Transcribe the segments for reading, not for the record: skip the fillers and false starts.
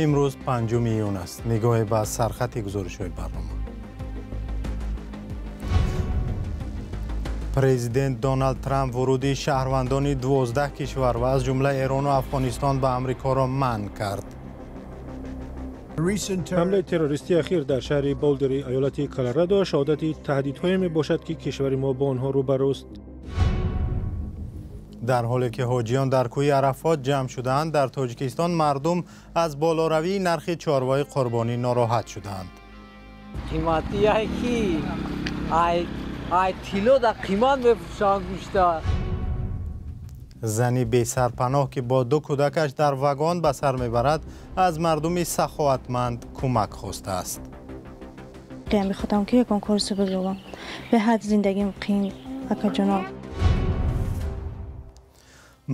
Имрӯз 5 июн аст. Нигоҳе ба сархати гузоришҳои барнома. Президент Доналд Трамп вуруди шаҳрвандони 12 кишвар ва аз ҷумла Эрону Афғонистон ба Амрикоро манъ кард. Ҳамлаи террористии ахир дар шаҳри Болдери иёлати Колорадо шаҳодати таҳдидҳое мебошад, ки кишвари мо бо онҳо рӯбарӯст. Дар ҳоле ки ҳоҷиён дар кӯҳи Арафот ҷамъ шудаанд, дар Тоҷикистон мардум аз болоравии нархи чорвои қурбонӣ нороҳат шудаанд. Қиматие ки ай тилло дар қимат мефурӯшанд гӯшта. Зани бесарпаноҳ, ки бо ду кӯдакаш дар вагон ба сар мебарад, аз мардуми саховатманд кӯмак хостааст. Мехоҳам ки ягон корсо бизовам. Беҳад зиндагим қин, акаҷоноб.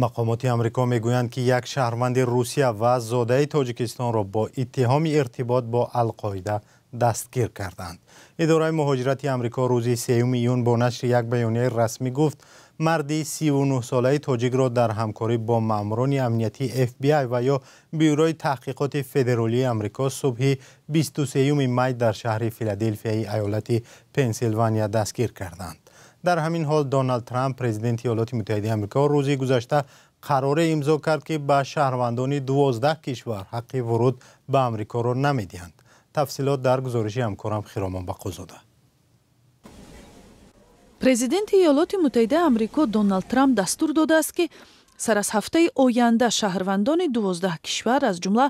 Мақомоти Амрико мегӯянд, ки як шаҳрванди Русия ва зодаи Тоҷикистонро бо иттиҳоми иртибот бо Алқоида дастгир карданд. Идораи муҳоҷирати Амрико рӯзи 3 июн бо нашри як баёнияи расмӣ гуфт, марди 39-солаи тоҷикро дар ҳамкорӣ бо маъмурони амниятии FBI ва ё Бюрои таҳқиқоти федералии Амрико субҳи 23 май дар шаҳри Филаделфияи иёлати Пенсилвания дастгир карданд. Дар ҳамин ҳол Доналд Трамп, президенти Иёлоти Муттаҳидаи Амрико, рӯзи гузашта қароре имзо кард, ки ба шаҳрвандони 12 кишвар ҳаққи вуруд ба Амрикоро намедиҳанд. Тафсилот дар гузориши ҳамкорам Хиромон Бақозода. Президенти Иёлоти Муттаҳидаи Амрико Доналд Трамп дастур додааст, ки сар аз ҳафтаи оянда шаҳрвандони 12 кишвар, аз ҷумла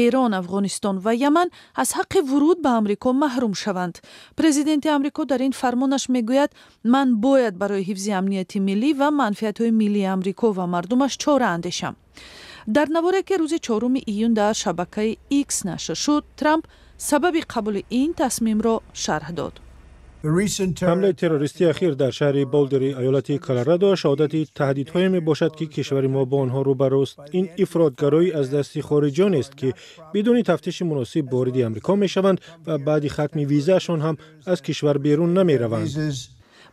Эрон, Афғонистон ва Яман, аз ҳаққи вуруд ба Амрико маҳрум шаванд. Президенти Амрико дар ин фармонаш мегӯяд: ман бояд барои ҳифзи амнияти миллӣ ва манфиатҳои миллии Амрико ва мардумаш чора андешам. Дар наворе, ки рӯзи 4 июн дар шабакаи Икс нашр шуд, Трамп сабаби қабули ин тасмимро шарҳ дод. Ҳамлаи террористии ахир дар шаҳри Болдери иёлати Колорадо шаҳодати таҳдидҳое мебошад, ки кишвари мо бо онҳо рӯбарӯст. Ин ифротгароӣ аз дасти хориҷиёнест, ки бидуни тафтиши муносиб вориди Амрико мешаванд ва баъди хатми визаашон ҳам аз кишвар берун намераванд.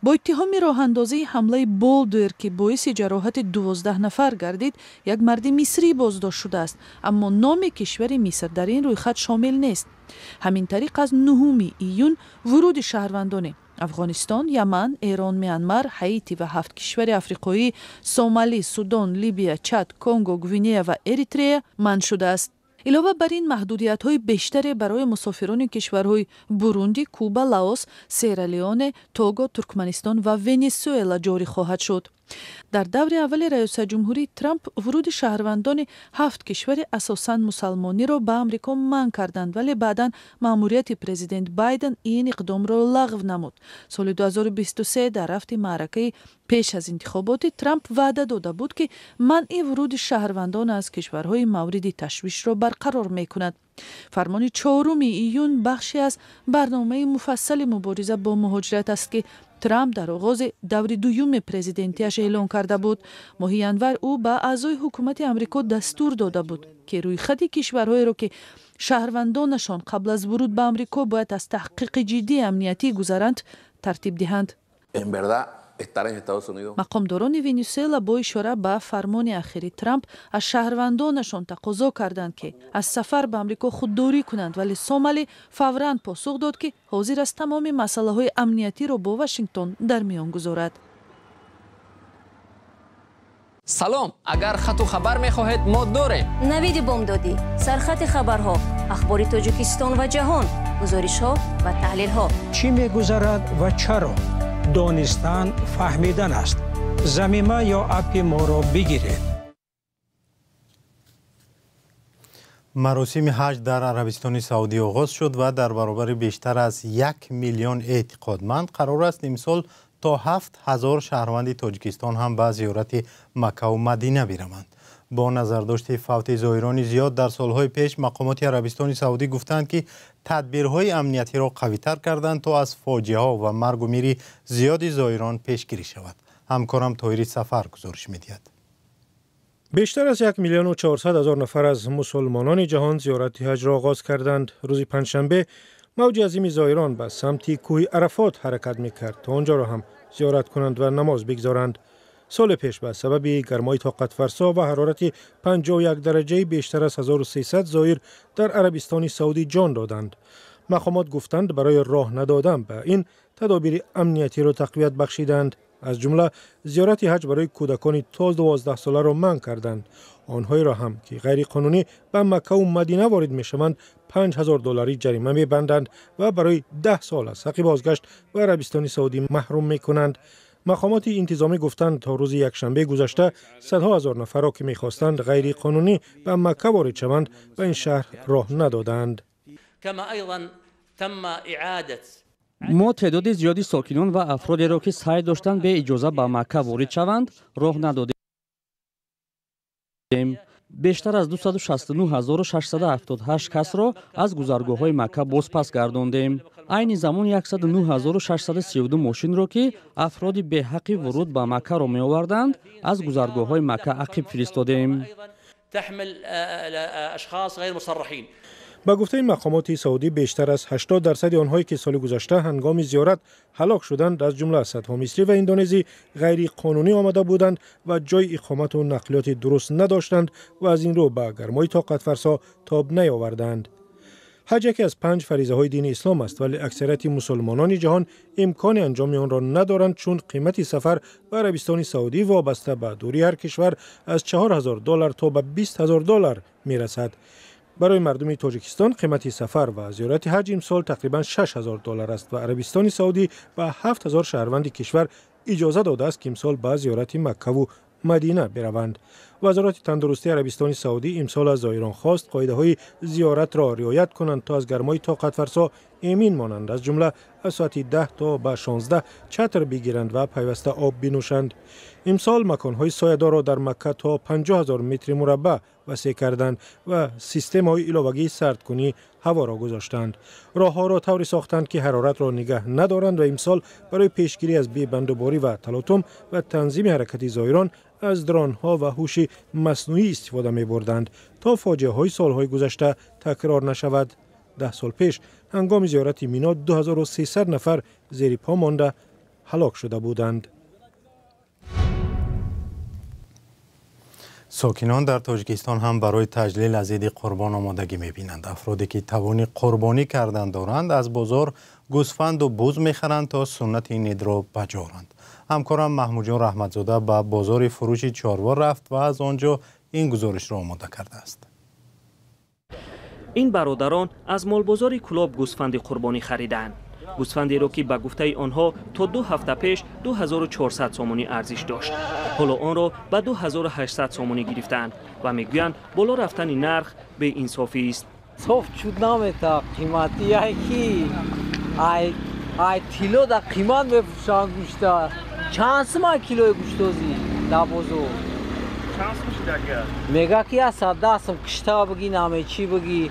Бо иттиҳоми роҳандозии ҳамлаи Болдер, ки боиси ҷароҳати 12 нафар гардид, як марди мисрӣ боздошт шудааст, аммо номи кишвари Миср дар ин рӯйхат шомил нест. Ҳамин тариқ, аз 9 июн вуруди шаҳрвандони Афғонистон, Яман, Эрон, Мианмар, Ҳаити ва 7 кишвари африқоӣ Сомалӣ, Судон, Либия, Чад, Конго, Гвинея ва Эритрея манъ шудааст. Илова бар ин, маҳдудиятҳои бештаре барои мусофирони кишварҳои Бурунди, Куба, Лаос, Сера-Леоне, Того, Туркманистон ва Венесуэла ҷорӣ хоҳад шуд. Дар даври аввали раёсатҷумҳурии Трамп вуруди шаҳрвандони 7 кишвари асосан мусалмониро ба Амрико манъ карданд, вале баъдан маъмурияти президент Байден ин иқдомро лағв намуд. Соли 2023 дар рафти маъракаи пеш аз интихоботи Трамп ваъда дода буд, ки манъи вуруди шаҳрвандон аз кишварҳои мавриди ташвишро барқарор мекунад. Фармони 4 июн бахше аз барномаи муфассали мубориза бо муҳоҷират аст, ки Трамп дар оғози даври дуюми президентиаш эълон карда буд. Моҳи январ ӯ ба аъзои ҳукумати Амрико дастур дода буд, ки рӯйхати кишварҳоеро, ки шаҳрвандонашон қабл аз вуруд ба Амрико бояд аз таҳқиқи ҷиддии амниятӣ гузаранд, тартиб диҳанд. Мақомдорони Венесуэла бо ишора ба фармони ахири Трамп аз шаҳрвандонашон тақозо карданд, ки аз сафар ба Амрико худдорӣ кунанд, вале Сомалӣ фавран посух дод, ки ҳозир аст тамоми масъалаҳои амниятиро бо Вашингтон дар миён гузорад. Салом, агар хату хабар мехоҳед, мо дорем. Навиди бомдодӣ, сархати хабарҳо, ахбори Тоҷикистон ва ҷаҳон, гузоришҳо ва таҳлилҳо. Чӣ мегузарад ва чаро? Донистан фаҳмидан аст. Замима ё аппи моро бигиред. Маросими ҳаҷ дар Арабистони Саудӣ оғоз шуд ва дар баробари бештар аз 1 миллион эътиқодманд қарор аст имсол то 7000 шаҳрванди Тоҷикистон ҳам ба зиёрати Маккаву Мадина бираванд. Бо назардошти фавти зоирони зиёд дар солҳои пеш, мақомоти Арабистони Саудӣ гуфтанд, ки тадбирҳои амниятиро қавитар карданд, то аз фоҷиаҳо ва маргу мири зиёди зоирон пешгирӣ шавад. Ҳамкорам Тоҳири Сафар гузориш медиҳад. Бештар аз 1 400 000 нафар аз мусулмонони ҷаҳон зиёрати ҳаҷро оғоз карданд. Рӯзи панҷшанбе мавҷи азими зоирон ба самти кӯҳи Арафот ҳаракат мекард, то онҷоро ҳам зиёрат кунанд ва намоз бигзоранд. Соли пеш ба сабаби гармои тоқатфарсо ва ҳарорати 51 дараҷаи бештар аз 1300 зоир дар Арабистони Саудӣ ҷон доданд. Мақомот гуфтанд, барои роҳ надодан ба ин тадобири амниятиро тақвият бахшиданд. Аз ҷумла зиёрати ҳаҷ барои кӯдакони то 12 соларо манъ карданд. Онҳоеро ҳам ки ғайриқонунӣ ба Маккаву Мадина ворид мешаванд, $5000 ҷарима мебанданд ва барои 10 сол аз ҳаққи бозгашт ба Арабистони Саудӣ маҳрум мекунанд. Мақомоти интизомӣ гуфтанд, то рӯзи якшанбе гузашта садҳо ҳазор нафарро, ки мехостанд ғайриқонунӣ ба Макка ворид шаванд, ба ин шаҳр роҳ надоданд. Мо теъдоди зиёди сокинон ва афродеро, ки сай доштанд бе иҷоза ба Макка ворид шаванд, роҳ надодем. Бештар аз 269678 касро аз гузаргоҳҳои Макка бозпас гардондем. Айни замон 109632 мошинро, ки афроди беҳаққи вуруд ба Маккаро меоварданд, аз гузаргоҳҳои Макка ақиб фиристодем. Ба гуфтаи мақомоти саудӣ, бештар аз 80% онҳое, ки соли гузашта ҳангоми зиёрат ҳалок шуданд, аз ҷумла садҳо мисрӣ ва индонезӣ, ғайриқонунӣ омада буданд ва ҷойи иқомату нақлиёти дуруст надоштанд ва аз ин рӯ ба гармои тоқатфарсо тоб наёварданд. Ҳаҷ яке аз 5 фаризаҳои дини ислом аст, вале аксарияти мусулмонони ҷаҳон имкони анҷоми онро надоранд, чун қимати сафар ба Арабистони Саудӣ вобаста ба дурии ҳар кишвар аз $4000 то ба $20,000 мерасад. Барои мардуми Тоҷикистон қимати сафар ва зиёрати ҳаҷ имсол тақрибан $6000 аст ва Арабистони Саудӣ ба 7000 шаҳрванди кишвар иҷоза додааст, ки имсол ба зиёрати Маккаву Мадина бираванд. Вазорати тандурустии Арабистони Саудӣ имсол аз зоирон хост қоидаҳои зиёратро риоят кунанд, то аз гармои тоқатфарсо эмин монанд, аз ҷумла аз соати 10 то ба 16 чатр бигиранд ва пайваста об бинӯшанд. Имсол маконҳои соядорро дар Макка то 50 000 метри мураббаъ васеъ карданд ва системаҳои иловагии сардкунии ҳаворо гузоштанд. Роҳҳоро тавре сохтанд, ки ҳароратро нигаҳ надоранд ва имсол барои пешгирӣ аз бебандуборӣ ва талотум ва танзими ҳаракати зоирон аз дронҳо ва ҳуши маснуӣ истифода мебурданд, то фоҷиаҳои солҳои гузашта такрор нашавад. 10 сол пеш ҳангоми зиёрати Мино 2300 нафар зери по монда ҳалок шуда буданд. Сокинон дар Тоҷикистон ҳам барои таҷлил аз иди қурбон омодагӣ мебинанд. Афроде ки тавони қурбонӣ кардан доранд, аз бозор гӯсфанду буз мехаранд, то суннати ин идро ба ҷо оранд. Ҳамкорам Маҳмудҷон Раҳматзода ба бозори фурӯши чорво рафт ва аз он ҷо ин гузоришро омода кардааст. Ин бародарон аз молбозори Кӯлоб гӯсфанди қурбонӣ харидаанд. Гӯсфандеро, ки ба гуфтаи онҳо то 2 ҳафта пеш 2400 сомонӣ арзиш дошт, ҳоло онро ба 2800 сомонӣ гирифтаанд ва мегӯянд, боло рафтани нарх беинсофист. Соф чуд намета, қиматӣ ки ай тилло да қимат мефурӯшанд гӯшта. Чанд сима килои гӯштозӣ дар бозор? Мега ки 110 сом, кишта бигӣ, намечӣ бигӣ.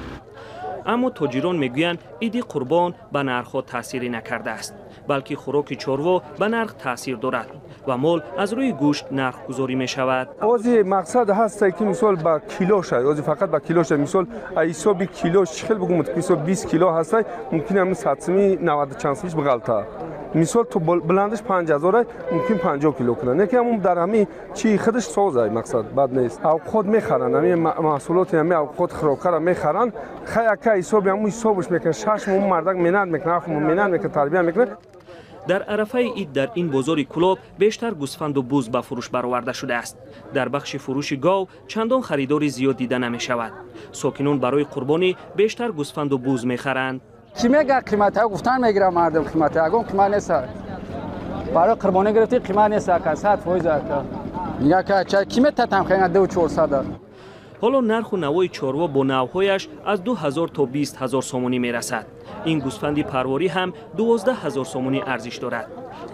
Аммо тоҷирон мегӯянд, иди қурбон ба нархҳо таъсире накардааст, балки хӯроки чорво ба нарх таъсир дорад ва мол аз рӯи гӯшт нархгузорӣ мешавад. Ози мақсад ҳаста, ки мисол ба кило шад, ози фақат ба кило шад. Мисол ҳисоби кило чӣ хел бигӯм, мисол 20 кило ҳаста, мумкин ҳамин садсими 90 чанд симиш биғалта. Мисол то баландаш 5000, мумкин 50 кило кунад. Не ки ҳамун дар ҳамин чи худаш созай, мақсад бад нест. Авқот мехаранд, ҳамин маҳсулоти ҳамин авқот хӯрокаро мехаранд. Хай ака ҳисоби ҳамун ҳисобаш мекунад, 6 моҳ мардак меҳнат мекунад, 7 моҳ меҳнат мекунад, тарбия мекунад. Дар арафаи ид дар ин бозори Кӯлоб бештар гӯсфанду буз ба фурӯш бароварда шудааст. Дар бахши фурӯши гов чандон харидори зиёд дида намешавад. Сокинон барои қурбонӣ бештар гӯсфанду буз мехаранд. Чӣ мега қиматҳо гуфтан мегирам мардум, қиматҳо ягон қимат нест. Барои қурбонӣ гирифтӣ қимат нест ака, 100% ака. Нига ка чай ки метатам хена 2400. Ҳоло нарху навои чорво бо навҳояш аз 2000 то 20 000 сомонӣ мерасад. Ин гӯсфанди парворӣ ҳам 12 000 сомонӣ арзиш дорад.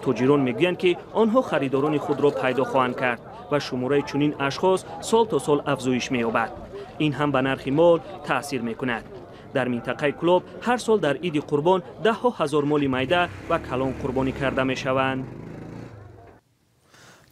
Тоҷирон мегӯянд, ки онҳо харидорони худро пайдо хоҳанд кард ва шумораи чунин ашхос сол то сол афзоиш меёбад. Ин ҳам ба нархи мол таъсир мекунад. Дар минтақаи Кӯлоб ҳар сол дар иди қурбон даҳҳо ҳазор моли майда ва калон қурбонӣ карда мешаванд.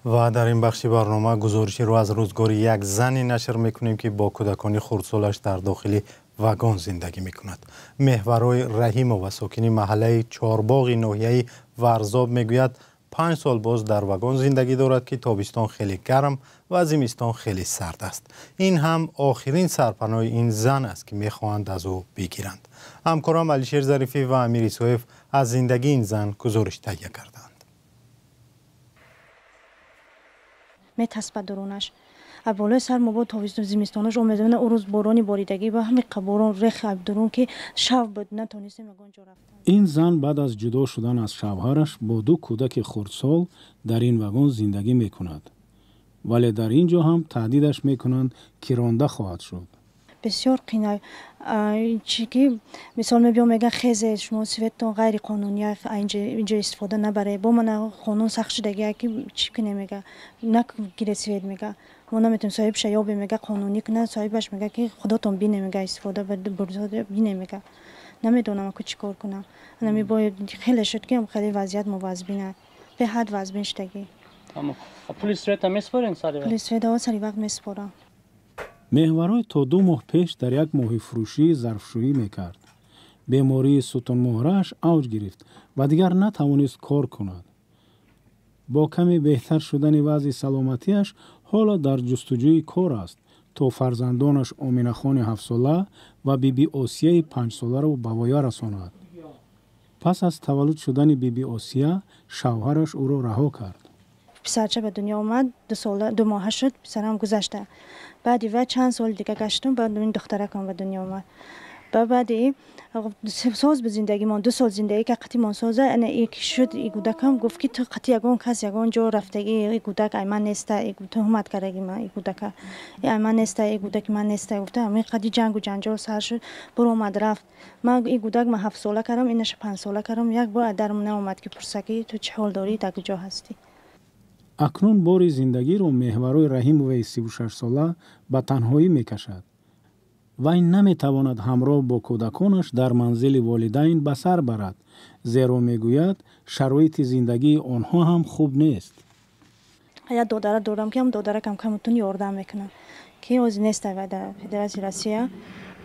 Ва дар ин бахши барнома гузориширо аз рӯзгори як зане нашр мекунем, ки бо кӯдакони хурдсолаш дар дохили вагон зиндагӣ мекунад. Меҳварои Раҳимова, сокини маҳаллаи Чорбоғи ноҳияи Варзоб, мегӯяд, 5 сол боз дар вагон зиндагӣ дорад, ки тобистон хеле гарм ва зимистон хеле сард аст. Ин ҳам охирин сарпаноҳи ин зан аст, ки мехоҳанд аз ӯ бигиранд. Ҳамкорам Алишер Зарифӣ ва Амир Исоев аз зиндагии ин зан гузориш таҳия карданд. Метаспад дурунаш. Болои сар мо бо тобистон зимистонаш омезона ӯ рӯз борони боридагӣ ба ҳамин қаборон рех дурун, ки шав буд, натонистем ягон ҷо рафтан. Ин зан баъд аз ҷудо шудан аз шавҳараш бо 2 кӯдаки хурдсол дар ин вагон зиндагӣ мекунад. Вале дар ин ҷо ҳам таҳдидаш мекунанд, ки ронда хоҳад шуд. Бисёр қина чи ки мисол мебиём, мегӯян хезе шумо светтон ғайриқонунӣ, инҷо истифода набаред. Бо мана қонун сахт шудагия, ки чӣ кунем, мега нагире свет, мега мо наметавонем, соҳибша ёбе, мега қонунӣ кунад, соҳибаш мега ки худотон бине, мега истифода бине, мега намедонам ку чӣ кор кунам. Анами бо хеле шуд, ки хеле вазъият мувазбина, беҳад вазбин шудагӣ. Пули света месупорен сари вақт? Пули света сари вақт месупорам. Меҳварой то 2 моҳ пеш дар як моҳифурӯшӣ зарфшӯӣ мекард. Бемории сутунмуҳрааш авҷ гирифт ва дигар натавонист кор кунад. Бо каме беҳтар шудани вазъи саломатиаш ҳоло дар ҷустуҷӯи кор аст, то фарзандонаш Оминахони 7-сола ва Биби Осияи 5-соларо ба воя расонад. Пас аз таваллуд шудани Биби Осия шавҳараш ӯро раҳо кард. Писарча ба дунё омад, 2 моҳа шуд, писарам гузашта. Баъди вай чанд соли дига гаштум, баъд ин духтаракам ба дунё омад. Баъди соз ба зиндагимон, 2 сол зиндагӣ ка қатимон соза, ана ки шуд и кӯдакам гуфт, ки ту қати ягон кас ягон ҷо рафтагӣ, и кӯдак ай ман неста, туҳмат кардаги ман и кӯдака, ай ман неста, и кӯдаки ман неста, гуфта ҳамин қади ҷангу ҷанҷол сар шуд, буромад рафт. Ман и кӯдак ман 7 сола кардам, инаша 5 сола кардам, як бор дарм наомад, ки пурса, ки ту чӣ ҳол дорӣ, дар куҷо ҳастӣ. Акнун бори зиндагиро Меҳварои Раҳимоваи 36-сола ба танҳоӣ мекашад. Вай наметавонад ҳамроҳ бо кӯдаконаш дар манзили волидайн ба сар барад, зеро мегӯяд шароити зиндагии онҳо ҳам хуб нест. Як додара дорам, ки ҳам додаракам камутун ёрдам мекунад, ки ҳозир нест вай дар Федератсияи Россия.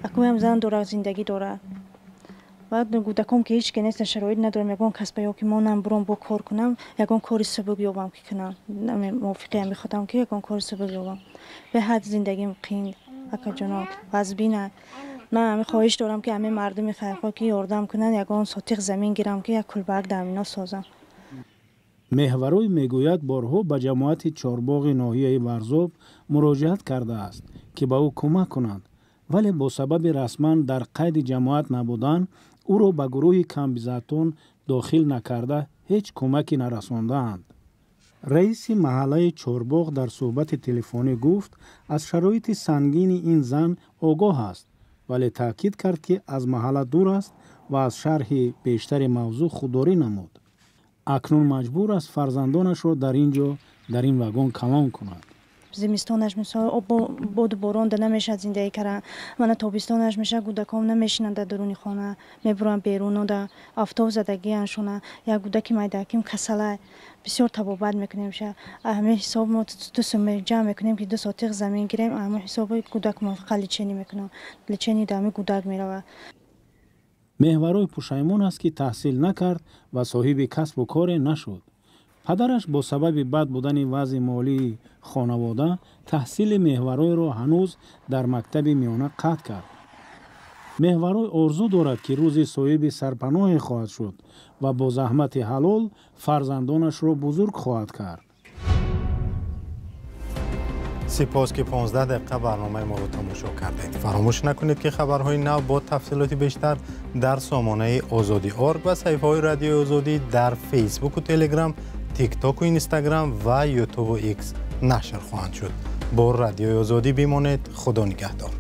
Акнун зан дорад, зиндагӣ дорад. Баъд кӯдаком ки ҳеҷ ки нест, шароит надорам, ягон касба ё ки монам буром бо кор кунам, ягон кори субук ёбам ки кунам. Мувофиқи ҳами худам ки ягон кори субук ёбам. Беҳад зиндагим қин, акаҷоно, вазбина. Ман ҳами хоҳиш дорам, ки ҳамин мардуми хайрхоҳ ки ёрдам кунанд, ягон сотиқ замин гирам, ки як кулбак дар ҳамино созам. Меҳварой мегӯяд борҳо ба ҷамоати Чорбоғи ноҳияи Варзоб муроҷиат кардааст, ки ба ӯ кӯмак кунанд, вале бо сабаби расман дар қайди ҷамоат набудан ӯро ба гурӯҳи камбизоатон дохил накарда ҳеҷ кӯмаке нарасондаанд. Раиси маҳаллаи Чорбоғ дар суҳбати телефонӣ гуфт, аз шароити сангини ин зан огоҳ аст, вале таъкид кард, ки аз маҳалла дур аст ва аз шарҳи бештари мавзӯъ худдорӣ намуд. Акнун маҷбур аст фарзандонашро дар ин ҷо дар ин вагон калон кунад. Зимистонаш мисол боду борон да намешавад зиндагӣ кардан, мана тобистонаш мешавад, кӯдаком намешинанд дар дуруни хона, мебуранд берун, да офтоб задагианшона. Як кӯдаки майдаким касала, бисёр табобат мекунем. Ҳамин ҳисоб мо 2 сум ҷамъ мекунем, ки 2 сотиқ замин гирем, ҳамин ҳисоби кӯдак мо фақат лечение мекунам, лечение дар ҳамин кӯдак меравад. Меҳварой пушаймон аст, ки таҳсил накард ва соҳиби касбу коре нашуд. Падараш бо сабаби бад будани вазъи молии хонавода таҳсили Меҳваройро ҳанӯз дар мактаби миёна қатъ кард. Меҳварой орзу дорад, ки рӯзи соҳиби сарпаноҳе хоҳад шуд ва бо заҳмати ҳалол фарзандонашро бузург хоҳад кард. Сипос, ки 15 дақиқа барномаи моро тамошо кардед. Фаромӯш накунед, ки хабарҳои нав бо тафсилоти бештар дар сомонаи Озодӣ орг ва саҳифаҳои Радиои Озодӣ дар Фейсбуку Телеграм, Тиктоку Инстаграм ва Ютубу Икс нашр хоҳанд шуд. Бо Радиои Озодӣ бимонед. Худо нигаҳдор.